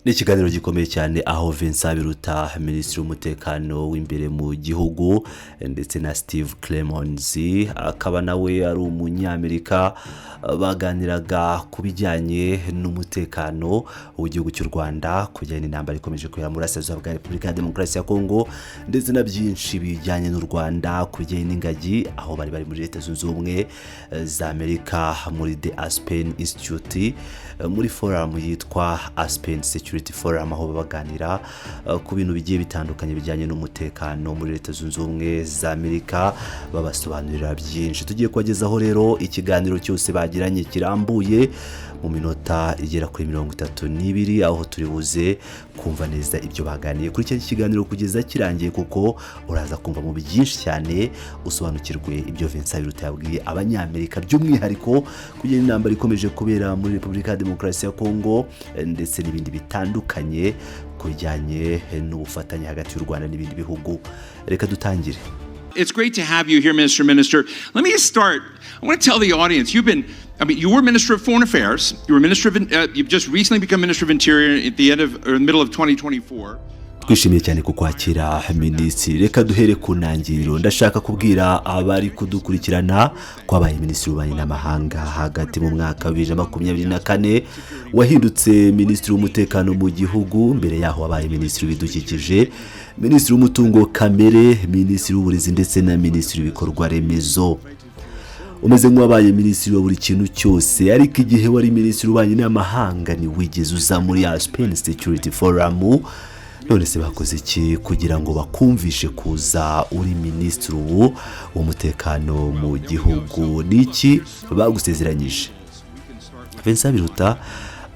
Ni ikiganiro gikomeye cyane aho Vincent Biruta, Minisitiri w'Umutekano w'imbere mu gihugu, ndetse na Steve Clemons, akaba nawe ari Umunyamerika, baganiraga ku bijyanye n'umutekano w'igihugu cy'u Rwanda, ku bijyanye n'intambara ikomeje kubera mu burasirazuba bwa Repubulika ya Demokarasi ya Kongo, ndetse na byinshi bijyanye n'u Rwanda, ku bijyanye n'ingagi, aho bari bari muri Leta Zunze Ubumwe za Amerika muri The Aspen Institute, muri forum yitwa Aspen Security Forum, aho baganira ku bintu bigiye bitandukanye bijyanye n'umutekano muri Leta Zunze Ubumwe za Amerika, babasobanurira byinshi. Tugiye kubagezaho rero ikiganiro cyose bagiranye kirambuye mu minota igera kuri 32, aho turi buze kumva neza ibyo baganiye. Kuri icyo kiganiro kugeza kirangiye, kuko uraza kumva mu byinshi cyane, usobanukirwe ibyo Vincent Biruta yabwiye Abanyamerika, by'umwihariko kugira intambara ikomeje kubera muri Repubulika ya Demokarasi ya Kongo, ndetse n'ibindi bitandukanye ku bijyanye n'ubufatanye hagati y'u Rwanda n'ibindi bihugu. Reka dutangire. It's great to have you here, Mr. Minister. Let me just start. I want to tell the audience you've been, I mean, you were Minister of Foreign Affairs. You were Minister of, you've just recently become Minister of Interior at the end of, or middle of 2024. Twishimiye cyane kukwakira, Minisitiri. Reka duhere ku ntangiriro. Ndashaka kubwira abari kudukurikirana ko wabaye Minisitiri w'Ububanyi n'Amahanga hagati mu mwaka wa 2024, wahindutse Minisitiri w'Umutekano mu gihugu. Mbere yaho wabaye Minisitiri w'Ibidukikije, Minisitiri w'Umutungo Kamere, Minisitiri w'Uburezi ndetse na Minisitiri w'Ibikorwa Remezo. Umeze nk'uwabaye minisitiri wa buri kintu cyose, ariko igihe wari Minisitiri w'Ububanyi n'Amahanga ntiwigeze uza muri Aspen Security Forum. None se bakoze iki kugira ngo bakumvishe kuza uri minisitiri ubu w'umutekano mu gihugu? Ni iki bagusezeranyije? Vincent Biruta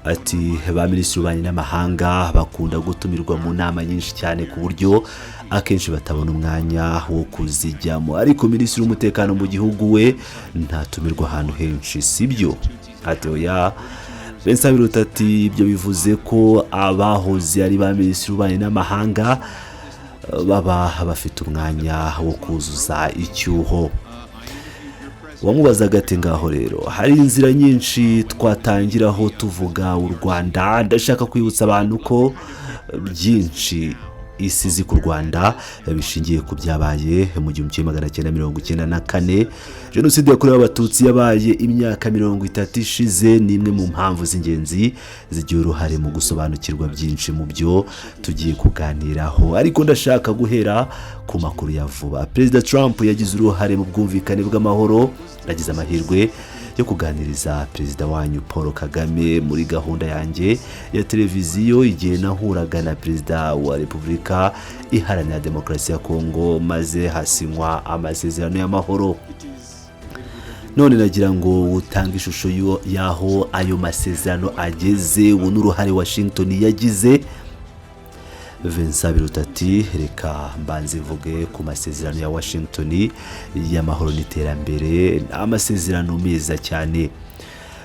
ati: "Ba minisitiri w'ububanyi n'amahanga bakunda gutumirwa mu nama nyinshi cyane, ku buryo akenshi batabona umwanya wo kuzijyamo, ariko minisitiri w'umutekano mu gihugu we ntatumirwa ahantu henshi, sibyo?" Ati: "Oya." Vincent Biruta ati: "Ibyo bivuze ko abahoze ari ba minisitiri w'ububanyi n'amahanga baba bafite umwanya wo kuzuza icyuho." Wamubazaga ati: "Ngaho rero hari inzira nyinshi twatangiraho tuvuga u Rwanda. Ndashaka kwibutsa abantu ko byinshi isi izi ku Rwanda bishingiye ku byabaye mu 1994. Jenoside yakorewe Abatutsi yabaye imyaka 30 ishize ni imwe mu mpamvu z'ingenzi zigira uruhare mu gusobanukirwa byinshi mu byo tugiye kuganiraho. Ariko ndashaka guhera ku makuru ya vuba. Perezida Trump yagize uruhare mu bwumvikane bw'amahoro. Nagize amahirwe yo kuganiriza perezida wanyu Paul Kagame muri gahunda yanjye ya televiziyo igihe nahuraga na Perezida wa Repubulika Iharanira Demokarasi ya Kongo, maze hasinywa amasezerano y'amahoro. None nagira ngo utange ishusho y'aho ayo masezerano ageze ubu n'uruhare Washington yagize." Vincent Biruta ati: "Reka mbanze mvuge ku masezerano ya Washington y'amahoro n'iterambere. Ni amasezerano meza cyane.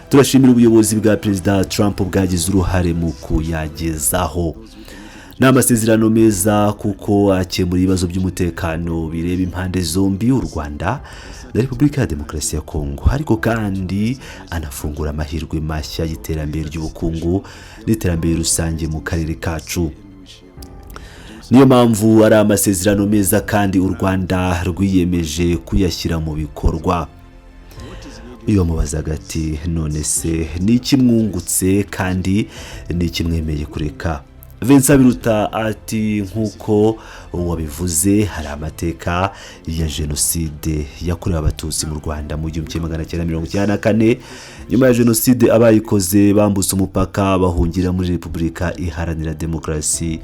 Turashimira ubuyobozi bwa Perezida Trump bwagize uruhare mu kuyagezaho. Ni amasezerano meza kuko akemura ibibazo by'umutekano bireba impande zombi, u Rwanda na Repubulika ya Demokarasi ya Kongo, ariko kandi anafungura amahirwe mashya y'iterambere ry'ubukungu n'iterambere rusange mu karere kacu. Niyo mpamvu ari amasezerano meza kandi u Rwanda rwiyemeje kuyashyira mu bikorwa." Iyo bamubazaga ati: "None se ni iki mwungutse kandi ni iki mwemeye kureka?" Vincent Biruta ati: "Nk'uko wabivuze, hari amateka ya Jenoside yakorewe Abatutsi mu Rwanda mu 1994. Nyuma ya Jenoside, abayikoze bambutse umupaka bahungira muri Repubulika Iharanira Demokarasi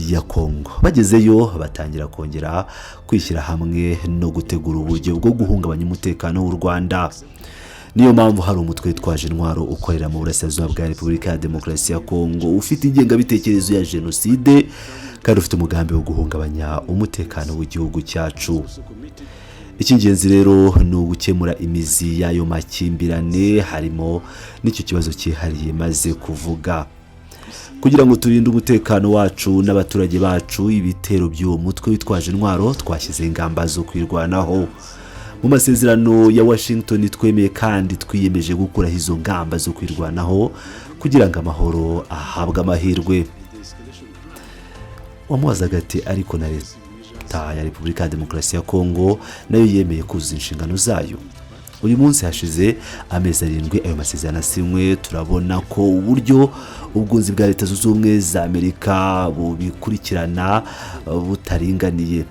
ya Kongo. Bagezeyo batangira kongera kwishyira hamwe no gutegura uburyo bwo guhungabanya umutekano w'u Rwanda. Niyo mpamvu hari umutwe witwaje intwaro ukorera mu burasirazuba bwa Repubulika ya Demokarasi ya Kongo, ufite ingengabitekerezo ya Jenoside kandi ufite umugambi wo guhungabanya umutekano w'igihugu cyacu. Icy'ingenzi rero ni ugukemura imizi y'ayo makimbirane, harimo n'icyo kibazo cyihariye maze kuvuga, kugira ngo turinde umutekano wacu n'abaturage bacu ibitero by'uwo mutwe witwaje intwaro. Twashyizeho ingamba zo kwirwanaho. Mu masezerano ya Washington twemeye kandi twiyemeje gukuraho izo ngamba zo kwirwanaho kugira ngo amahoro ahabwe amahirwe. Wamubazaga ati: "Ariko na Leta ya Repubulika ya Demokarasi ya Kongo nayo yemeye kuzuza inshingano zayo." Uyu munsi hashize amezi 7 ayo masezerano asinywe. Turabona ko uburyo ubwunzi bwa Leta Zunze Ubumwe za Amerika bubikurikirana butaringaniye.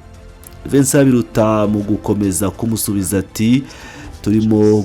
Vincent Biruta mu gukomeza kumusubiza ati: "Turimo,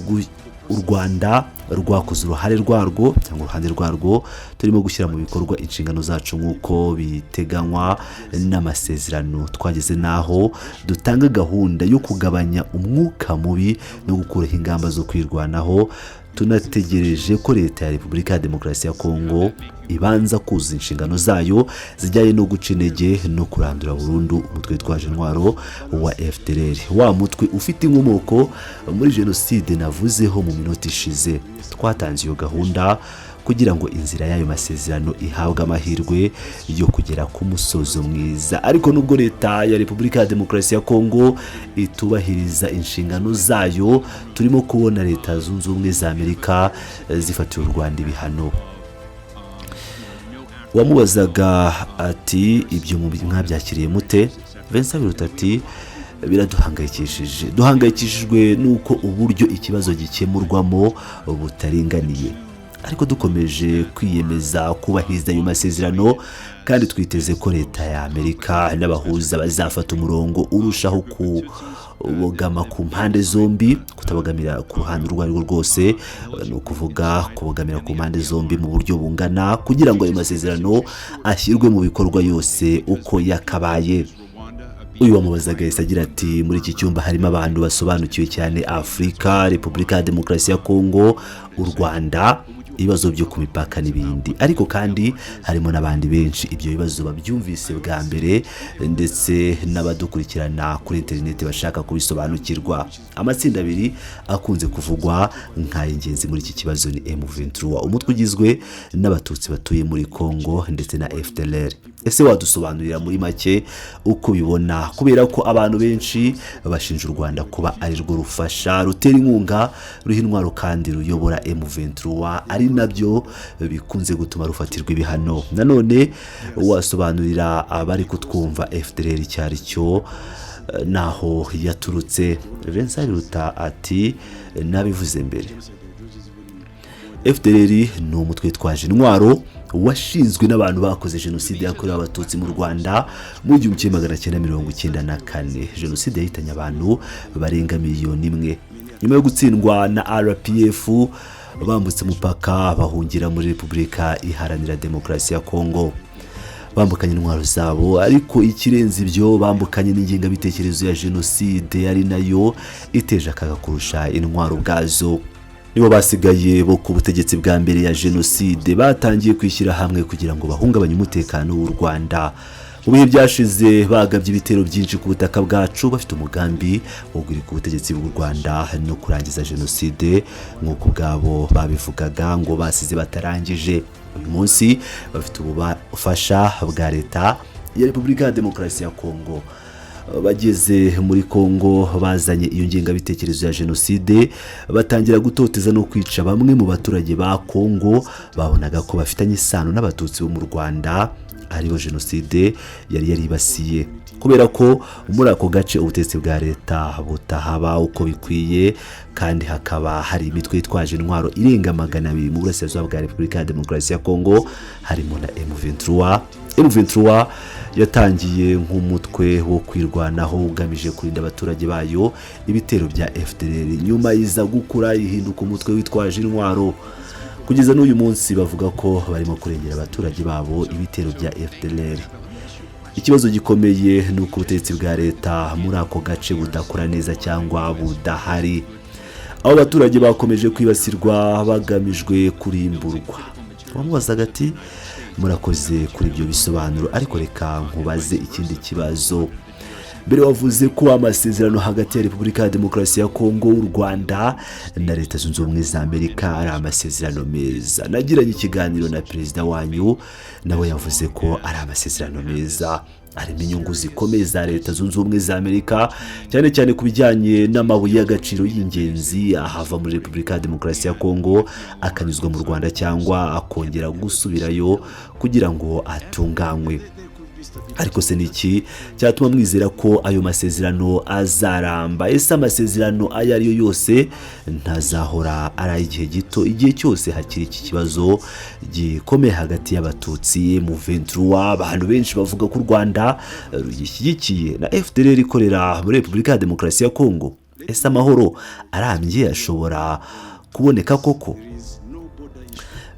u Rwanda rwakoze uruhare rwarwo cyangwa uruhande rwarwo. Turimo gushyira mu bikorwa inshingano zacu nk'uko biteganywa n'amasezerano. Twageze n'aho dutanga gahunda yo kugabanya umwuka mubi no gukuraho ingamba zo kwirwanaho. Tunategereje ko Leta ya Repubulika ya Demokarasi ya Kongo ibanza kuzuza inshingano zayo zijyanye no guca intege no kurandura burundu umutwe witwaje intwaro wa FDLR, wa mutwe ufite inkomoko muri jenoside navuzeho mu minota ishize. Twatanze iyo gahunda kugira ngo inzira y'ayo masezerano ihabwe amahirwe yo kugera ku musozo mwiza. Ariko nubwo Leta ya Repubulika ya Demokarasi ya Kongo itubahiriza inshingano zayo, turimo kubona Leta Zunze Ubumwe za Amerika zifatiye u Rwanda ibihano." Wamubazaga ati: "Ibyo mwabyakiriye mute?" Vincent Biruta ati: "Biraduhangayikishije. Duhangayikishijwe n'uko uburyo ikibazo gikemurwamo butaringaniye, ariko dukomeje kwiyemeza kubahiriza ayo masezerano, kandi twiteze ko Leta ya Amerika n'abahuza bazafata umurongo urushaho kubogama ku mpande zombi, kutabogamira ku ruhande urwo ari rwo rwose, ni ukuvuga kubogamira ku mpande zombi mu buryo bungana, kugira ngo ayo masezerano ashyirwe mu bikorwa yose uko yakabaye." Uyu wamubazaga yahise agira ati: "Muri iki cyumba harimo abantu basobanukiwe cyane Afurika, Repubulika ya Demokarasi ya Kongo, u Rwanda, ibibazo byo ku mipaka n'ibindi, ariko kandi harimo n'abandi benshi ibyo bibazo babyumvise bwa mbere, ndetse n'abadukurikirana kuri interineti bashaka kubisobanukirwa. Amatsinda abiri akunze kuvugwa nk'ay'ingenzi muri iki kibazo ni M23, umutwe ugizwe n'Abatutsi batuye muri Kongo, ndetse na FDLR. Ese wadusobanurira muri make uko ubibona, kubera ko abantu benshi bashinja u Rwanda kuba ari rwo rufasha, rutera inkunga, ruha intwaro kandi ruyobora M23, ari nabyo bikunze gutuma rufatirwa ibihano? Nanone wasobanurira abari kutwumva FDLR icyo ari cyo naho yaturutse?" Vincent Biruta ati: "Nabivuze mbere, FDLR ni umutwe witwaje intwaro washinzwe n'abantu bakoze jenoside yakorewe Abatutsi mu Rwanda mu 1994, jenoside yahitanye abantu barenga miliyoni 1. Nyuma yo gutsindwa na RPF, bambutse umupaka bahungira muri Repubulika Iharanira Demokarasi ya Kongo. Bambukanye intwaro zabo, ariko ikirenze ibyo bambukanye n'ingengabitekerezo ya jenoside, ari nayo iteje akaga kurusha intwaro ubwazo. Nibo basigaye bo ku butegetsi bwa mbere ya jenoside. Batangiye kwishyira hamwe kugira ngo bahungabanye umutekano w'u Rwanda. Mu bihe byashize bagabye ibitero byinshi ku butaka bwacu, bafite umugambi wo guhirika ubutegetsi bw'u Rwanda no kurangiza jenoside nk'uko ubwabo babivugaga ngo basize batarangije. Uyu munsi bafite ubufasha bwa Leta ya Repubulika ya Demokarasi ya Kongo. Bageze muri Kongo bazanye iyo ngengabitekerezo ya jenoside, batangira gutoteza no kwica bamwe mu baturage ba Kongo babonaga ko bafitanye isano n'Abatutsi bo mu Rwanda, aribo jenoside yari yaribasiye. Kubera ko muri ako gace ubutegetsi bwa leta butahaba uko bikwiye, kandi hakaba hari imitwe yitwaje intwaro irenga 200 mu burasirazuba bwa Repubulika ya Demokarasi ya Kongo, harimo na M23. M23 yatangiye nk'umutwe wo kwirwanaho ugamije kurinda abaturage bayo ibitero bya FDLR. Nyuma iza gukura, ihinduka umutwe witwaje intwaro. Kugeza n'uyu munsi bavuga ko barimo kurengera abaturage babo ibitero bya FDLR. Ikibazo gikomeye ni uko ubutegetsi bwa leta muri ako gace budakora neza cyangwa budahari. Abo baturage bakomeje kwibasirwa bagamijwe kurimburwa." Wamubazaga ati: "Murakoze kuri ibyo bisobanuro, ariko reka nkubaze ikindi kibazo." Mbere wavuze ko amasezerano hagati ya Repubulika ya Demokarasi ya Kongo, u Rwanda na Leta Zunze Ubumwe za Amerika ari amasezerano meza. Nagiranye ikiganiro na perezida wanyu, nawe yavuze ko ari amasezerano meza, harimo inyungu zikomeye za Leta Zunze Ubumwe za Amerika, cyane cyane ku bijyanye n'amabuye y'agaciro y'ingenzi ahava muri Repubulika ya Demokarasi ya Kongo akanyuzwa mu Rwanda cyangwa akongera gusubirayo kugira ngo atunganywe. Ariko se ni iki cyatuma mwizera ko ayo masezerano azaramba? Ese amasezerano ayo ari yo yose ntazahora ari ay'igihe gito igihe cyose hakiri iki kibazo gikomeye hagati y'Abatutsi M23, abantu benshi bavuga ko u Rwanda ruyishyigikiye, na FDLR ikorera muri Repubulika ya Demokarasi ya Kongo? Ese amahoro arambye ashobora kuboneka koko?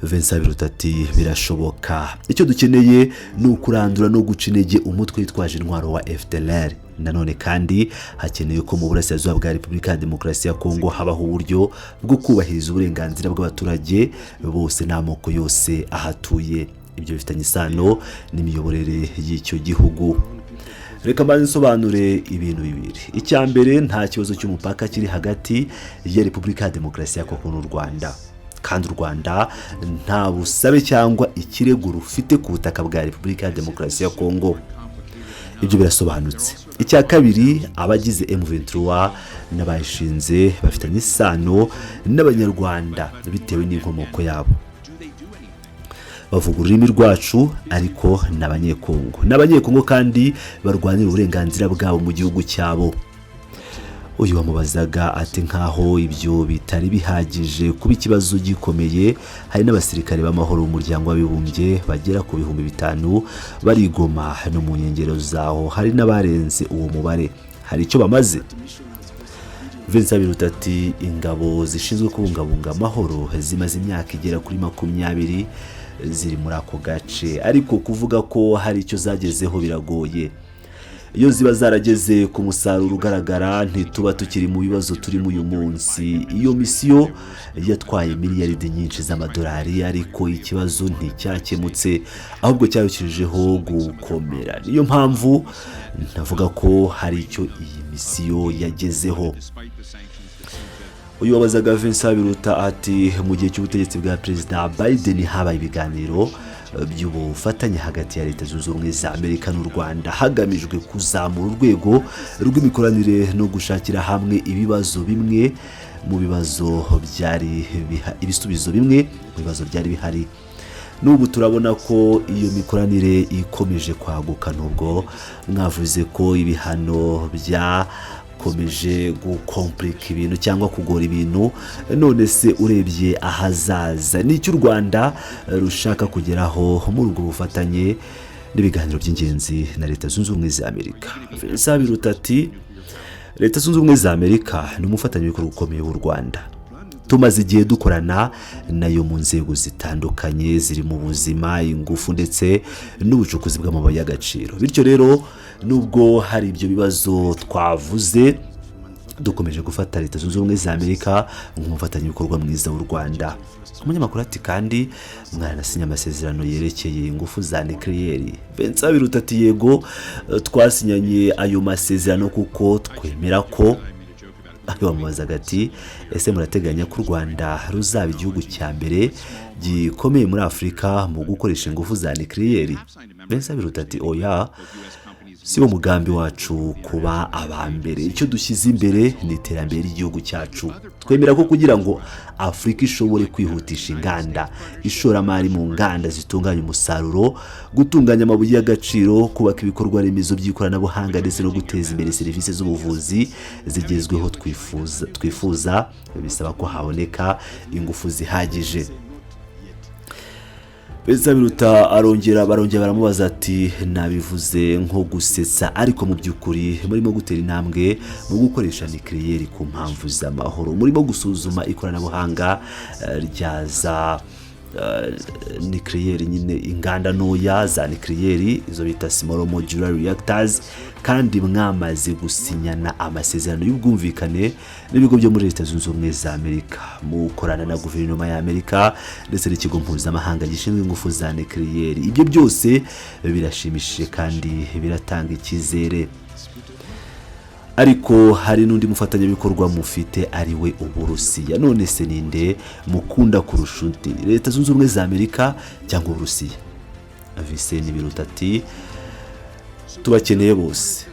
Vincent Biruta ati: "Birashoboka. Icyo dukeneye ni ukurandura no guca intege umutwe witwaje intwaro wa FDLR. Nanone kandi hakenewe ko mu burasirazuba bwa Repubulika ya Demokarasi ya Kongo habaho uburyo bwo kubahiriza uburenganzira bw'abaturage bose n'amoko yose ahatuye. Ibyo bifitanye isano n'imiyoborere y'icyo gihugu." Reka mbanze nsobanure ibintu bibiri. Icya mbere, nta kibazo cy'umupaka kiri hagati ya Repubulika ya Demokarasi ya Kongo n'u Rwanda, kandi u Rwanda nta busabe cyangwa ikirego rufite ku butaka bwa Repubulika ya Demokarasi ya Kongo. Ibyo birasobanutse. Icya kabiri, abagize M23 n'abayishinze bafitanye isano n'Abanyarwanda bitewe n'inkomoko yabo. Bavuga ururimi rwacu, ariko ni Abanyekongo. Ni Abanyekongo kandi barwanira uburenganzira bwabo mu gihugu cyabo. Uyu wamubazaga ati: "Nkaho ibyo bitari bihagije kuba ikibazo gikomeye, hari n'abasirikare b'amahoro b'Umuryango w'Abibumbye bagera ku 5000 bari i Goma no mu nkengero zaho, hari n'abarenze uwo mubare. Hari icyo bamaze?" Vincent Biruta ati: "Ingabo zishinzwe kubungabunga amahoro zimaze imyaka igera kuri 20 ziri muri ako gace, ariko kuvuga ko hari icyo zagezeho biragoye. Iyo ziba zarageze ku musaruro ugaragara, ntituba tukiri mu bibazo turimo uyu munsi. Iyo misiyo yatwaye miliyaridi nyinshi z'amadolari, ariko ikibazo nticyakemutse, ahubwo cyarushijeho gukomera. Niyo mpamvu ntavuga ko hari icyo iyi misiyo yagezeho." Uyu wabazaga Vincent Biruta ati: "Mu gihe cy'ubutegetsi bwa Perezida Biden habaye ibiganiro by'ubufatanye hagati ya Leta Zunze Ubumwe za Amerika n'u Rwanda, hagamijwe kuzamura urwego rw'imikoranire no gushakira hamwe ibibazo bimwe mu bibazo byari ibisubizo bimwe mu bibazo byari bihari. N'ubu turabona ko iyo mikoranire ikomeje kwaguka, nubwo mwavuze ko ibihano byakomeje gukomplika ibintu cyangwa kugora ibintu. None se urebye ahazaza, ni icyo u Rwanda rushaka kugeraho muri ubwo bufatanye n'ibiganiro by'ingenzi na Leta Zunze Ubumwe za Amerika?" Vincent Biruta ati: "Leta Zunze Ubumwe za Amerika ni umufatanyabikorwa ukomeye w'u Rwanda. Tumaze igihe dukorana nayo mu nzego zitandukanye ziri mu buzima, ingufu ndetse n'ubucukuzi bw'amabuye y'agaciro. Bityo rero, nubwo hari ibyo bibazo twavuze, dukomeje gufata Leta Zunze Ubumwe za Amerika nk'umufatanyabikorwa mwiza w'u Rwanda." Umunyamakuru ati: "Kandi mwaranasinye amasezerano yerekeye ingufu za nucléaire." Vincent Biruta ati: "Yego, twasinyanye ayo masezerano kuko twemera ko." Aho bamubazaga ati: "Ese murateganya ko u Rwanda ruzaba igihugu cya mbere gikomeye muri Afurika mu gukoresha ingufu za nucléaire?" Vincent Biruta ati: "Oya, si wo mugambi wacu kuba aba mbere. Icyo dushyize imbere ni iterambere ry'igihugu cyacu. Twemera ko kugira ngo Afurika ishobore kwihutisha inganda, ishoramari mu nganda zitunganya umusaruro, gutunganya amabuye y'agaciro, kubaka ibikorwa remezo by'ikoranabuhanga ndetse no guteza imbere serivisi z'ubuvuzi zigezweho twifuza, bisaba ko haboneka ingufu zihagije." Vincent Biruta arongera, barongera baramubaza ati: "Nabivuze nko gusetsa, ariko mu by'ukuri murimo gutera intambwe mu gukoresha nucléaire ku mpamvu z'amahoro. Murimo gusuzuma ikoranabuhanga rya za nucléaire nyine, inganda ntoya za nucléaire, izo bita small modular reactors, kandi mwamaze gusinyana amasezerano y'ubwumvikane n'ibigo byo muri Leta Zunze Ubumwe za Amerika, mukorana na guverinoma ya Amerika ndetse n'ikigo mpuzamahanga gishinzwe ingufu za nucléaire. Ibyo byose birashimishije kandi biratanga icyizere." Ariko hari n'undi mufatanyabikorwa mufite, ari we Uburusiya. None se ninde mukunda kurusha undi, Leta Zunze Ubumwe za Amerika cyangwa Uburusiya?" Vincent Biruta ati: "Tubakeneye bose."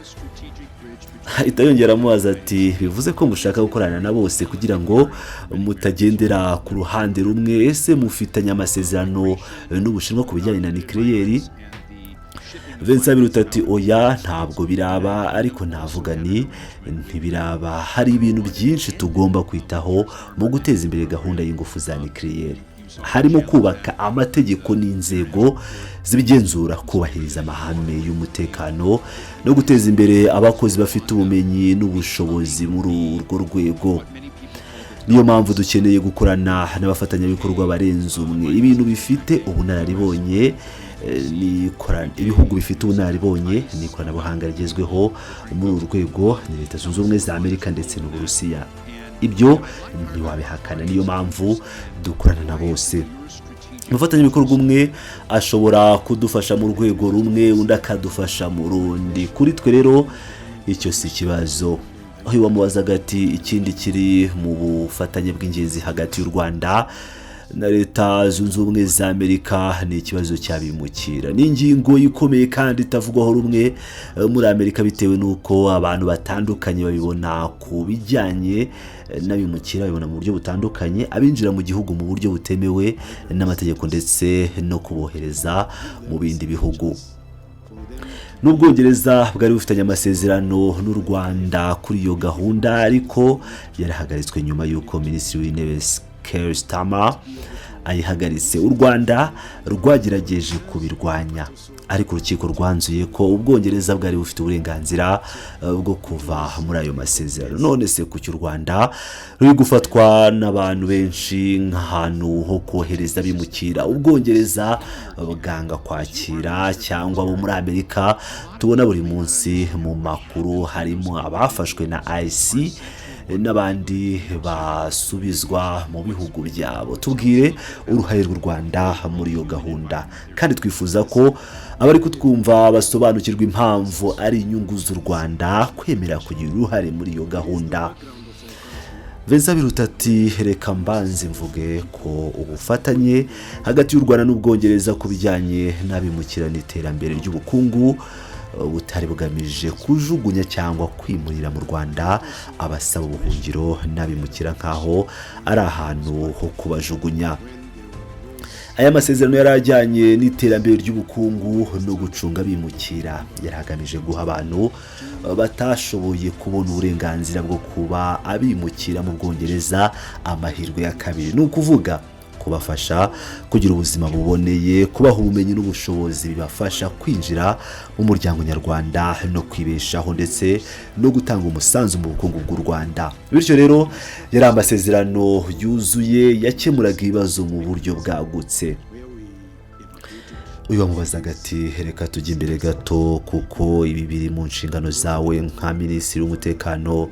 Ahita yongera amubaza ati: "Bivuze ko mushaka gukorana na bose kugira ngo mutagendera ku ruhande rumwe. Ese mufitanye amasezerano n'Ubushinwa ku bijyanye na nucléaire?" Vincent Biruta ati: "Oya, ntabwo biraba, ariko navuga ni ntibiraba. Hari ibintu byinshi tugomba kwitaho mu guteza imbere gahunda y'ingufu za nucléaire, harimo kubaka amategeko n'inzego zibigenzura, kubahiriza amahame y'umutekano no guteza imbere abakozi bafite ubumenyi n'ubushobozi muri urwo rwego. Niyo mpamvu dukeneye gukorana n'abafatanyabikorwa barenze umwe. Ibintu bifite ubunararibonye ibihugu bifite ubunararibonye n'ikoranabuhanga rigezweho muri uru rwego ni Leta Zunze Ubumwe za Amerika ndetse n'Uburusiya. Ibyo ntiwabihakana. Niyo mpamvu dukorana na bose. Umufatanyabikorwa umwe ashobora kudufasha mu rwego rumwe, undi akadufasha mu rundi. Kuri twe rero icyo si ikibazo." Aho wamubazaga ati: "Ikindi kiri mu bufatanye bw'ingenzi hagati y'u Rwanda na Leta Zunze Ubumwe za Amerika ni ikibazo cy'abimukira. Ni ingingo ikomeye kandi itavugwaho rumwe muri Amerika, bitewe n'uko abantu batandukanye babibona. Ku bijyanye n'abimukira, babibona mu buryo butandukanye: abinjira mu gihugu mu buryo butemewe n'amategeko ndetse no kubohereza mu bindi bihugu. N'Ubwongereza bwari bufitanye amasezerano n'u Rwanda kuri iyo gahunda, ariko yarahagaritswe nyuma y'uko Minisitiri w'Intebe Keir Starmer ayihagaritse. U Rwanda rwagerageje kubirwanya, ariko urukiko rwanzuye ko Ubwongereza bwari bufite uburenganzira bwo kuva muri ayo masezerano. None se kuki u Rwanda ruri gufatwa n'abantu benshi nk'ahantu ho kohereza abimukira Ubwongereza bwanga kwakira, cyangwa abo muri Amerika tubona buri munsi mu makuru, harimo abafashwe na ICE n'abandi basubizwa mu bihugu byabo? Tubwire uruhare rw'u Rwanda muri iyo gahunda, kandi twifuza ko abari kutwumva basobanukirwa impamvu ari inyungu z'u Rwanda kwemera kugira uruhare muri iyo gahunda." Vincent Biruta ati: "Reka mbanze mvuge ko ubufatanye hagati y'u Rwanda n'Ubwongereza ku bijyanye n'abimukira n'iterambere ry'ubukungu butari bugamije kujugunya cyangwa kwimurira mu Rwanda abasaba ubuhungiro n'abimukira nk'aho ari ahantu ho kubajugunya. Aya masezerano yari ajyanye n'iterambere ry'ubukungu no gucunga abimukira. Yari agamije guha abantu batashoboye kubona uburenganzira bwo kuba abimukira mu Bwongereza amahirwe ya kabiri, ni ukuvuga kubafasha kugira ubuzima buboneye, kubaha ubumenyi n'ubushobozi bibafasha kwinjira mu muryango nyarwanda no kwibeshaho, ndetse no gutanga umusanzu mu bukungu bw'u Rwanda. Bityo rero yari amasezerano yuzuye yakemuraga ibibazo mu buryo bwagutse." Uyu wamubazaga ati: "Reka tujye imbere gato, kuko ibi biri mu nshingano zawe nka Minisitiri w'Umutekano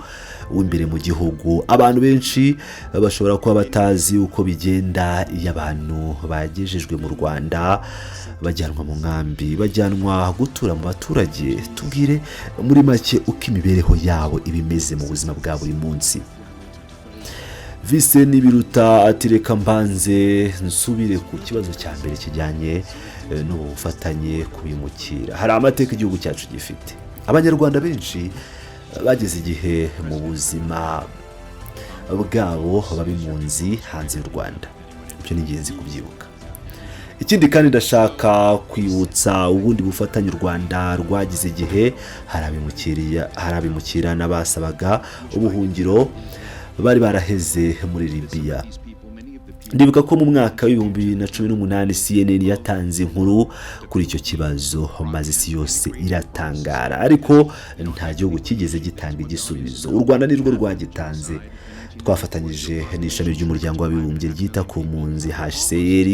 w'imbere mu gihugu. Abantu benshi bashobora kuba batazi uko bigenda iyo abantu bagejejwe mu Rwanda, bajyanwa mu nkambi, bajyanwa gutura mu baturage. Tubwire muri make uko imibereho yabo iba imeze mu buzima bwa buri munsi." Vincent Biruta ati: "Reka mbanze nsubire ku kibazo cya mbere kijyanye n'ubu bufatanye kubimukira. Hari amateka igihugu cyacu gifite. Abanyarwanda benshi bageze igihe mu buzima bwabo baba impunzi hanze y'u Rwanda. Ibyo ni ingenzi kubyibuka. Ikindi kandi, ndashaka kwibutsa ubundi bufatanye u Rwanda rwagize igihe hari abimukira n'abasabaga ubuhungiro bari baraheze muri Libiya. Ndibuka ko mu mwaka wa 2018 CNN yatanze inkuru kuri icyo kibazo, maze isi yose iratangara, ariko nta gihugu kigeze gitanga igisubizo. U Rwanda nirwo rwagitanze. Twafatanyije n'ishami ry'Umuryango w'Abibumbye ryita ku mpunzi HCR,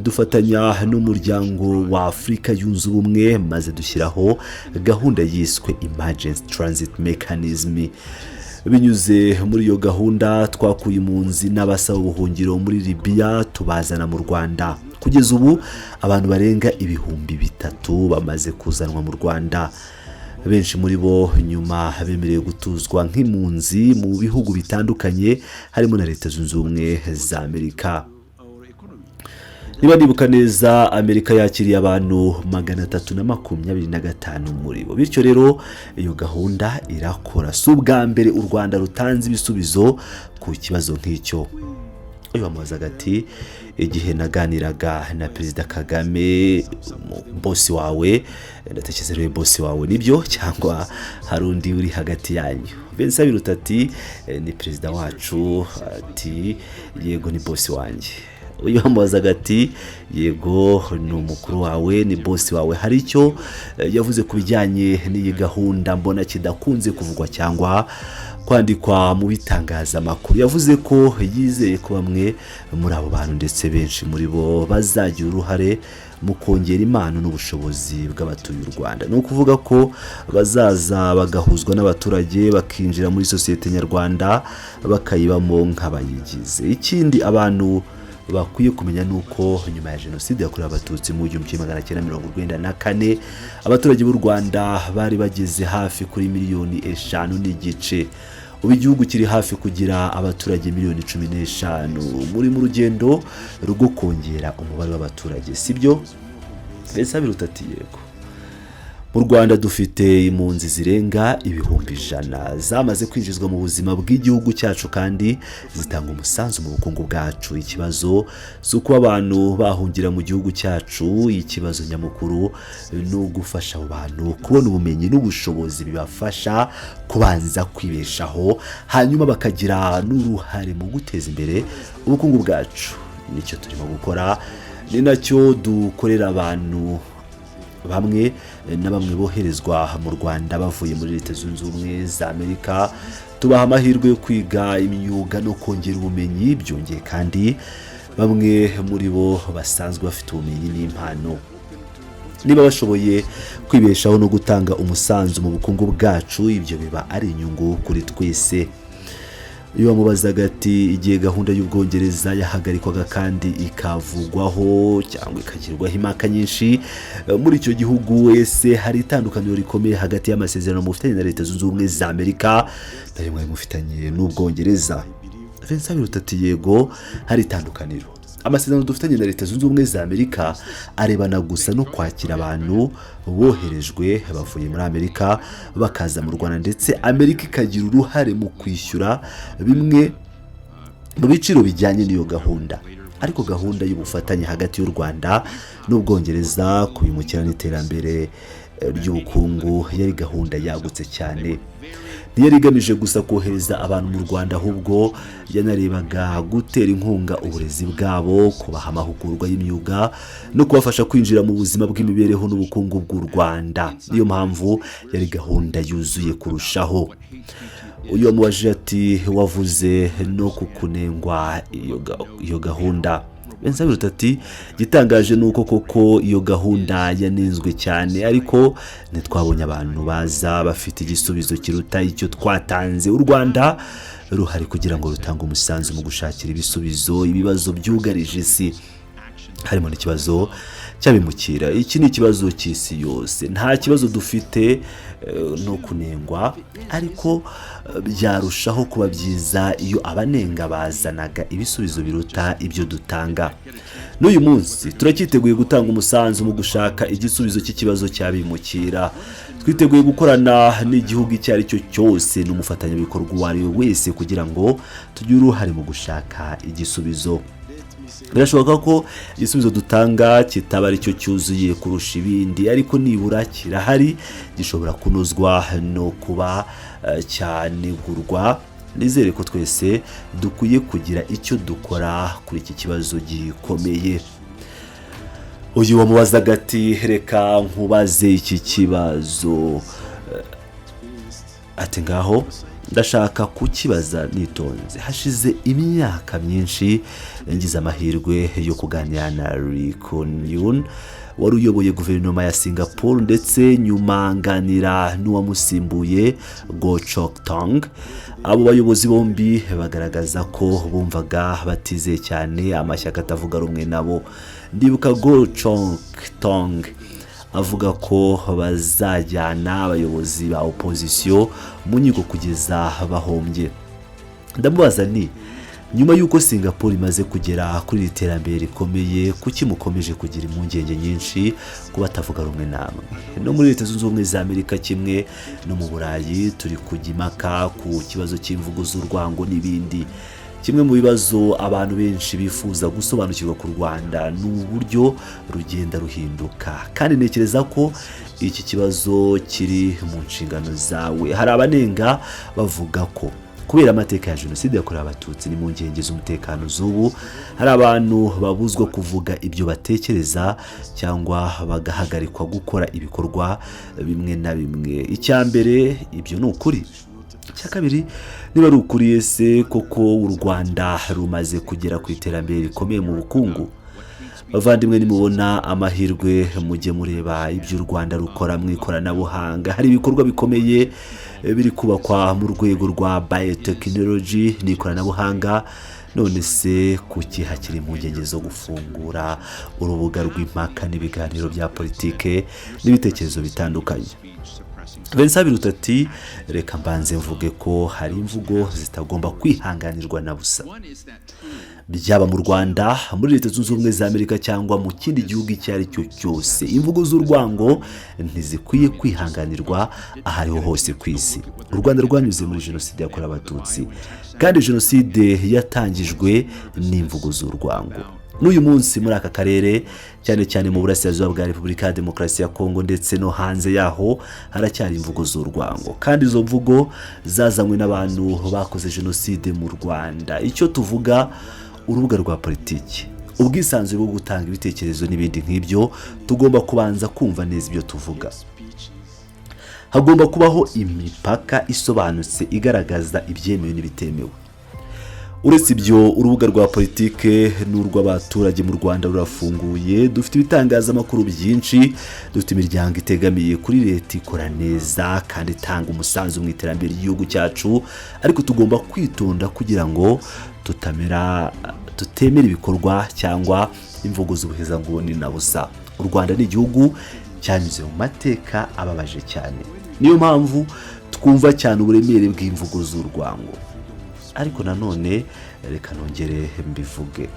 dufatanya n'Umuryango wa Afurika Yunze Ubumwe, maze dushyiraho gahunda yiswe Emergency Transit Mechanism. Binyuze muri iyo gahunda, twakuye impunzi n'abasaba ubuhungiro muri Libiya tubazana mu Rwanda. Kugeza ubu abantu barenga 3000 bamaze kuzanwa mu Rwanda." Benshi muri bo nyuma bemerewe gutuzwa nk'impunzi mu bihugu bitandukanye, harimo na Leta Zunze Ubumwe za Amerika. Niba nibuka neza, Amerika yakiriye abantu 325 muri bo. Bityo rero iyo gahunda irakora. Si ubwa mbere u Rwanda rutanze ibisubizo ku kibazo nk'icyo. Uyu bamubazaga ati: "Igihe naganiraga na Perezida Kagame, bosi wawe, ndatekereza ariwe bosi wawe, nibyo cyangwa hari undi uri hagati yanyu?" Vincent Biruta ati: "Ni perezida wacu." Ati: "Yego, ni bosi wanjye." Uyu bamubazaga ati: "Yego, ni umukuru wawe, ni bosi wawe, hari icyo yavuze ku bijyanye n'iyi gahunda mbona kidakunze kuvugwa cyangwa kwandikwa mu bitangazamakuru?" Yavuze ko yizeye ko bamwe muri abo bantu, ndetse benshi muri bo, bazagira uruhare mu kongera impano n'ubushobozi bw'abatuye u Rwanda. Ni ukuvuga ko bazaza bagahuzwa n'abaturage, bakinjira muri sosiyete nyarwanda, bakayibamo nk'abayigize. Ikindi abantu bakwiye kumenya ni uko nyuma ya Jenoside yakorewe Abatutsi mu 1994, abaturage b'u Rwanda bari bageze hafi kuri miliyoni 5.5. Ubu igihugu kiri hafi kugira abaturage miliyoni 15. Muri mu rugendo rwo kongera umubare w'abaturage, sibyo? Vincent Biruta ati: "Yego." Mu Rwanda dufite impunzi zirenga 100,000 zamaze kwinjizwa mu buzima bw'igihugu cyacu kandi zitanga umusanzu mu bukungu bwacu. Ikibazo si uko abantu bahungira mu gihugu cyacu. Ikibazo nyamukuru ni ugufasha abo bantu kubona ubumenyi n'ubushobozi bibafasha kubanza kwibeshaho, hanyuma bakagira n'uruhare mu guteza imbere ubukungu bwacu. Nicyo turimo gukora, ni nacyo dukorera abantu bamwe na bamwe boherezwa mu Rwanda bavuye muri Leta Zunze Ubumwe za Amerika. Tubaha amahirwe yo kwiga imyuga no kongera ubumenyi. Byongeye kandi, bamwe muri bo basanzwe bafite ubumenyi n'impano. Niba bashoboye kwibeshaho no gutanga umusanzu mu bukungu bwacu, ibyo biba ari inyungu kuri twese. Iyo bamubazaga ati: "Igihe gahunda y'Ubwongereza yahagarikwaga kandi ikavugwaho cyangwa ikagirwaho impaka nyinshi muri icyo gihugu, ese hari itandukaniro rikomeye hagati y'amasezerano mufitanye na Leta Zunze Ubumwe za Amerika nayo mwari mufitanye n'Ubwongereza?" Vincent Biruta ati: "Yego, hari itandukaniro. Amasezerano dufitanye na Leta Zunze Ubumwe za Amerika arebana gusa no kwakira abantu boherejwe bavuye muri Amerika bakaza mu Rwanda, ndetse Amerika ikagira uruhare mu kwishyura bimwe mu biciro bijyanye n'iyo gahunda. Ariko gahunda y'ubufatanye hagati y'u Rwanda n'Ubwongereza ku bimukira n'iterambere ry'ubukungu yari gahunda yagutse cyane. Ntiyari igamije gusa kohereza abantu mu Rwanda, ahubwo yanarebaga gutera inkunga uburezi bwabo, kubaha amahugurwa y'imyuga no kubafasha kwinjira mu buzima bw'imibereho n'ubukungu bw'u Rwanda. Niyo mpamvu yari gahunda yuzuye kurushaho." Uyu wamubajije ati: "Wavuze no ku kunengwa iyo gahunda?" Vincent Biruta ati: "Igitangaje ni uko koko iyo gahunda yanenzwe cyane, ariko ntitwabonye abantu baza bafite igisubizo kiruta icyo twatanze. U Rwanda ruhari kugira ngo rutange umusanzu mu gushakira ibisubizo ibibazo byugarije isi, harimo n'ikibazo cy'abimukira. Iki ni ikibazo cy'isi yose. Nta kibazo dufite no kunengwa, ariko byarushaho kuba byiza iyo abanenga bazanaga ibisubizo biruta ibyo dutanga. N'uyu munsi turacyiteguye gutanga umusanzu mu gushaka igisubizo cy'ikibazo cy'abimukira. Twiteguye gukorana n'igihugu icyo ari cyo cyose n'umufatanyabikorwa uwo ari we wese kugira ngo tugire uruhare mu gushaka igisubizo. Birashoboka ko igisubizo dutanga kitaba aricyo cyuzuye kurusha ibindi, ariko nibura kirahari, gishobora kunozwa no kuba cyanegurwa. Nizere ko twese dukwiye kugira icyo dukora kuri iki kibazo gikomeye." Uyu wamubazaga ati: "Reka nkubaze iki kibazo." Ati: "Ngaho, ndashaka kukibaza nitonze." Hashize imyaka myinshi ngize amahirwe yo kuganira na Lee Kuan Yew wari uyoboye guverinoma ya Singapore, ndetse nyuma nganira n'uwamusimbuye, Goh Chok Tong. Abo bayobozi bombi bagaragaza ko bumvaga batizeye cyane amashyaka atavuga rumwe nabo. Ndibuka Goh Chok Tong Avuga ko bazajyana abayobozi ba opozisiyo mu nkiko kugeza bahombye. Ndamubaza ni: "Nyuma y'uko Singapore imaze kugera kuri iri terambere rikomeye, kuki mukomeje kugira impungenge nyinshi ku batavuga rumwe namwe?" No muri Leta Zunze Ubumwe za Amerika kimwe no mu Burayi, turi kujya impaka ku kibazo cy'imvugo z'urwango n'ibindi. Kimwe mu bibazo abantu benshi bifuza gusobanukirwa ku Rwanda ni uburyo rugenda ruhinduka, kandi ntekereza ko iki kibazo kiri mu nshingano zawe. Hari abanenga bavuga ko kubera amateka ya Jenoside yakorewe Abatutsi n'impungenge z'umutekano z'ubu, hari abantu babuzwa kuvuga ibyo batekereza cyangwa bagahagarikwa gukora ibikorwa bimwe na bimwe. Icya mbere, ibyo ni ukuri? Icya kabiri, niba ari ukuri, ese koko u Rwanda rumaze kugera ku iterambere rikomeye mu bukungu? Bavandimwe, nimubona amahirwe mujye mureba ibyo u Rwanda rukora mu ikoranabuhanga. Hari ibikorwa bikomeye biri kubakwa mu rwego rwa biotechnology n'ikoranabuhanga. None se kuki hakiri impungenge zo gufungura urubuga rw'impaka n'ibiganiro bya politike n'ibitekerezo bitandukanye? Vincent Biruta ati: "Reka mbanze mvuge ko hari imvugo zitagomba kwihanganirwa na busa, byaba mu Rwanda, muri Leta Zunze Ubumwe za Amerika cyangwa mu kindi gihugu icyo ari cyo cyose. Imvugo z'urwango ntizikwiye kwihanganirwa aho ariho hose ku isi. U Rwanda rwanyuze muri Jenoside yakorewe Abatutsi, kandi Jenoside yatangijwe n'imvugo z'urwango. N'uyu munsi muri aka karere, cyane cyane mu burasirazuba bwa Repubulika ya Demokarasi ya Kongo ndetse no hanze yaho, haracyari imvugo z'urwango, kandi izo mvugo zazanywe n'abantu bakoze Jenoside mu Rwanda. Icyo tuvuga, urubuga rwa politiki, ubwisanzure bwo gutanga ibitekerezo n'ibindi nk'ibyo, tugomba kubanza kumva neza ibyo tuvuga. Hagomba kubaho imipaka isobanutse igaragaza ibyemewe n'ibitemewe. Uretse ibyo, urubuga rwa politike n'urw'abaturage mu Rwanda rurafunguye. Dufite ibitangazamakuru byinshi, dufite imiryango itegamiye kuri leta ikora neza kandi itanga umusanzu mu iterambere ry'igihugu cyacu. Ariko tugomba kwitonda kugira ngo tutamera tutemera ibikorwa cyangwa imvugo z'ubuhezanguni na busa. U Rwanda ni igihugu cyanyuze mu mateka ababaje cyane, niyo mpamvu twumva cyane uburemere bw'imvugo z'urwango. Ariko nanone reka nongere mbivuge: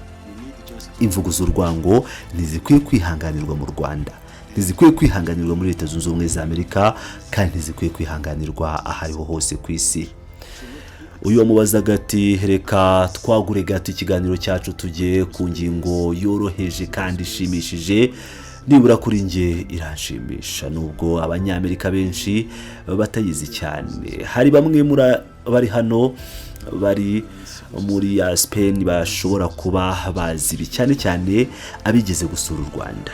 imvugo z'urwango ntizikwiye kwihanganirwa mu Rwanda, ntizikwiye kwihanganirwa muri Leta Zunze Ubumwe za Amerika, kandi ntizikwiye kwihanganirwa aho ariho hose ku isi." Uyu wamubazaga ati: "Reka twagure gato ikiganiro cyacu, tujye ku ngingo yoroheje kandi ishimishije. Nibura kuri njye iranshimisha, nubwo Abanyamerika benshi batayizi cyane. Hari bamwe muri bari hano bari muri Spain bashobora kuba bazi ibi, cyane cyane abigeze gusura u Rwanda.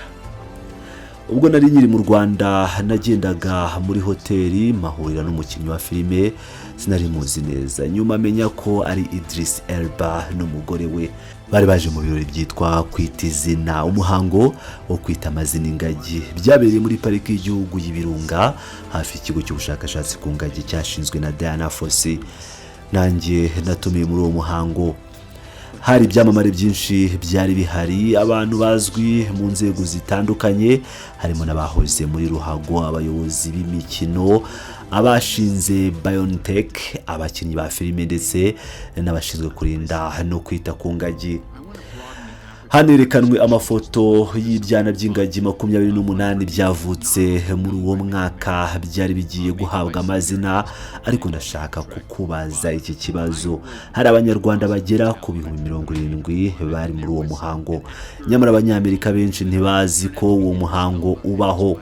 Ubwo nari nkiri mu Rwanda, nagendaga muri hoteli mpahurira n'umukinnyi wa filime. Sinari muzi neza, nyuma amenya ko ari Idris Elba n'umugore we. Bari baje mu birori byitwa Kwita Izina, umuhango wo kwita amazina ingagi. Byabereye muri Pariki y'Igihugu y'Ibirunga, hafi y'ikigo cy'ubushakashatsi ku ngagi cyashinzwe na Diana Fossey. Nanjye natumiye muri uwo muhango. Hari ibyamamare byinshi byari bihari, abantu bazwi mu nzego zitandukanye, harimo n'abahoze muri ruhago, abayobozi b'imikino, abashinze BioNTech, abakinnyi ba filime ndetse n'abashinzwe kurinda no kwita ku ngagi. Hanerekanwe amafoto y'ibyana by'ingagi 28 byavutse muri uwo mwaka byari bigiye guhabwa amazina. Ariko ndashaka kukubaza iki kibazo: hari Abanyarwanda bagera ku 70,000 bari muri uwo muhango, nyamara Abanyamerika benshi ntibazi ko uwo muhango ubaho.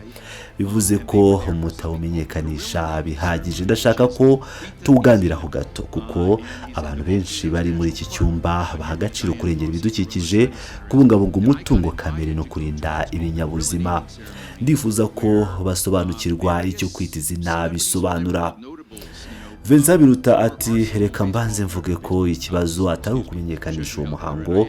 Bivuze ko mutawumenyekanisha bihagije. Ndashaka ko tuwuganiraho gato, kuko abantu benshi bari muri iki cyumba baha agaciro kurengera ibidukikije, kubungabunga umutungo kamere no kurinda ibinyabuzima. Ndifuza ko basobanukirwa icyo Kwita Izina bisobanura." Vincent Biruta ati: "Reka mbanze mvuge ko ikibazo atari ukumenyekanisha uwo muhango.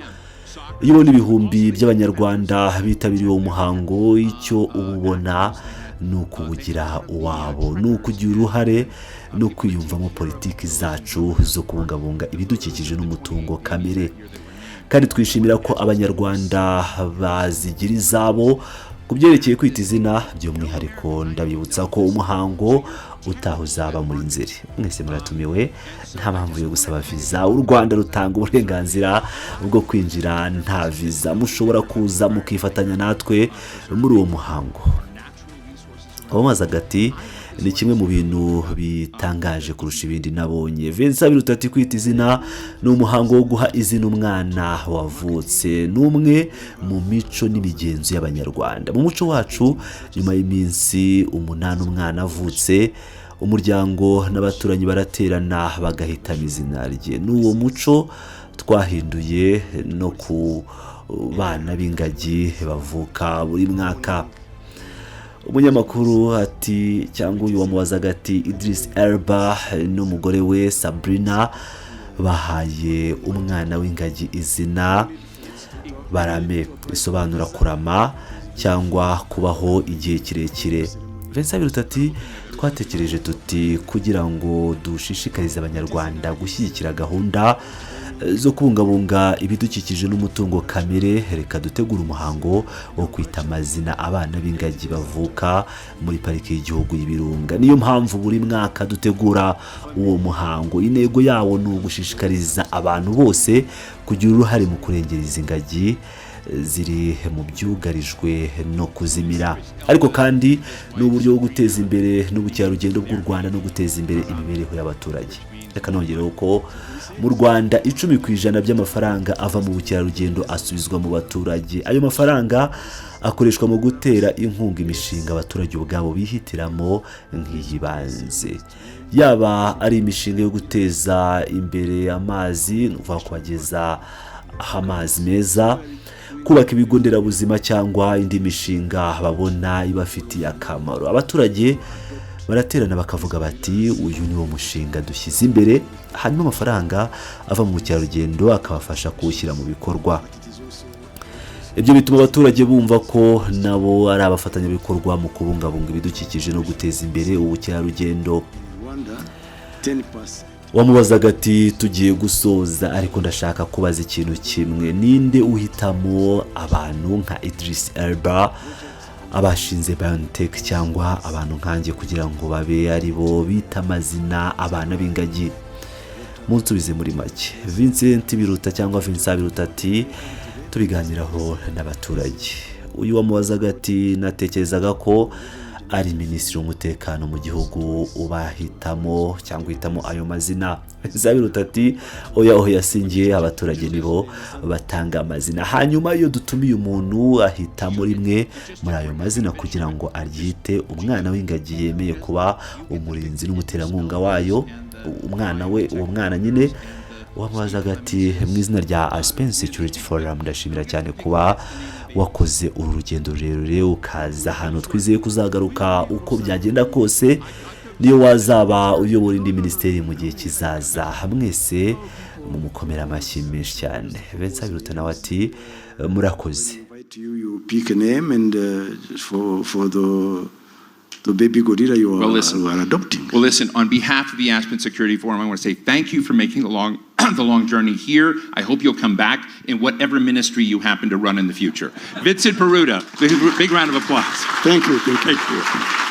Iyo ubona ibihumbi by'Abanyarwanda bitabiriye uwo muhango, icyo uba ubona ni ukuwugira uwabo, ni ukugira uruhare no kwiyumvamo politiki zacu zo kubungabunga ibidukikije n'umutungo kamere, kandi twishimira ko Abanyarwanda bazigira izabo." Ku byerekeye kwita izina by'umwihariko, ndabibutsa ko umuhango utaha uzaba muri Nzeri. Mwese muratumiwe, nta mpamvu yo gusaba viza. U Rwanda rutanga uburenganzira bwo kwinjira nta viza. Mushobora kuza mukifatanya natwe muri uwo muhango. Wamubazaga ati: "Ni kimwe mu bintu bitangaje kurusha ibindi nabonye." Vincent Biruta ati: "Kwita izina ni umuhango wo guha izina umwana wavutse, ni umwe mu mico n'imigenzo y'Abanyarwanda. Mu muco wacu, nyuma y'iminsi 8 umwana avutse, umuryango n'abaturanyi baraterana bagahitamo izina rye. Ni uwo muco twahinduye no ku bana b'ingagi bavuka buri mwaka." Umunyamakuru ati, cyangwa uyu wamubazaga ati: "Idris Elba n'umugore we Sabrina bahaye umwana w'ingagi izina Barame, risobanura kurama cyangwa kubaho igihe kirekire." Vincent Biruta ati: "Twatekereje tuti kugira ngo dushishikarize Abanyarwanda gushyigikira gahunda zo kubungabunga ibidukikije n'umutungo kamere, reka dutegure umuhango wo kwita amazina abana b'ingagi bavuka muri Pariki y'Igihugu y'Ibirunga. Niyo mpamvu buri mwaka dutegura uwo muhango. Intego yawo ni ugushishikariza abantu bose kugira uruhare mu kurengera izi ngagi ziri mu byugarijwe no kuzimira, ariko kandi ni uburyo bwo guteza imbere n'ubukerarugendo bw'u Rwanda no guteza imbere imibereho y'abaturage. Reka nongereho ko mu Rwanda 10% by'amafaranga ava mu bukerarugendo asubizwa mu baturage. Ayo mafaranga akoreshwa mu gutera inkunga imishinga abaturage ubwabo bihitiramo nk'iyibanze, yaba ari imishinga yo guteza imbere amazi, ni ukuvuga kubageza amazi meza, kubaka ibigo nderabuzima cyangwa indi mishinga babona ibafitiye akamaro. Abaturage baraterana bakavuga bati uyu ni wo mushinga dushyize imbere, hanyuma amafaranga ava mu bukerarugendo akabafasha kuwushyira mu bikorwa. Ibyo bituma abaturage bumva ko nabo ari abafatanyabikorwa mu kubungabunga ibidukikije no guteza imbere ubukerarugendo." Rwanda, 10%. Wamubazaga ati: "Tugiye gusoza, ariko ndashaka kubaza ikintu kimwe. Ninde uhitamo abantu nka Idris Elba, abashinze BioNTech, cyangwa abantu nkanjye kugira ngo babe ari bo bita amazina abana b'ingagi? Munsubize muri make." Vincent Biruta cyangwa Vincent Biruta ati: "Tubiganiraho n'abaturage." Uyu wamubazaga ati: "Natekerezaga ko ari minisitiri w'umutekano mu gihugu ubahitamo cyangwa uhitamo ayo mazina." Biruta ati: "Oya, oya, sinjye. Abaturage nibo batanga amazina. Hanyuma iyo dutumiye umuntu, ahitamo rimwe muri ayo mazina kugira ngo aryite umwana w'ingagi yemeye kuba umurinzi n'umuterankunga wayo, umwana we, uwo mwana nyine." Wamubazaga ati: "Mu izina rya Aspen Security Forum, ndashimira cyane kuba wakoze uru rugendo rurerure ukaza ahantu. Twizeye kuzagaruka uko byagenda kose, niyo wazaba uyobora indi minisiteri mu gihe kizaza." Mwese mumukomera amashyi menshi cyane. Vincent Biruta nawe ati: "Murakoze." Invite you, you pick a name and for the baby gorilla you are, Well, listen. you are adopting. Well, listen, on behalf of the Aspen Security Forum, I want to say thank you for making the long journey here. I hope you'll come back in whatever ministry you happen to run in the future. Vincent Biruta, big, big round of applause. Thank you, thank you. Thank you.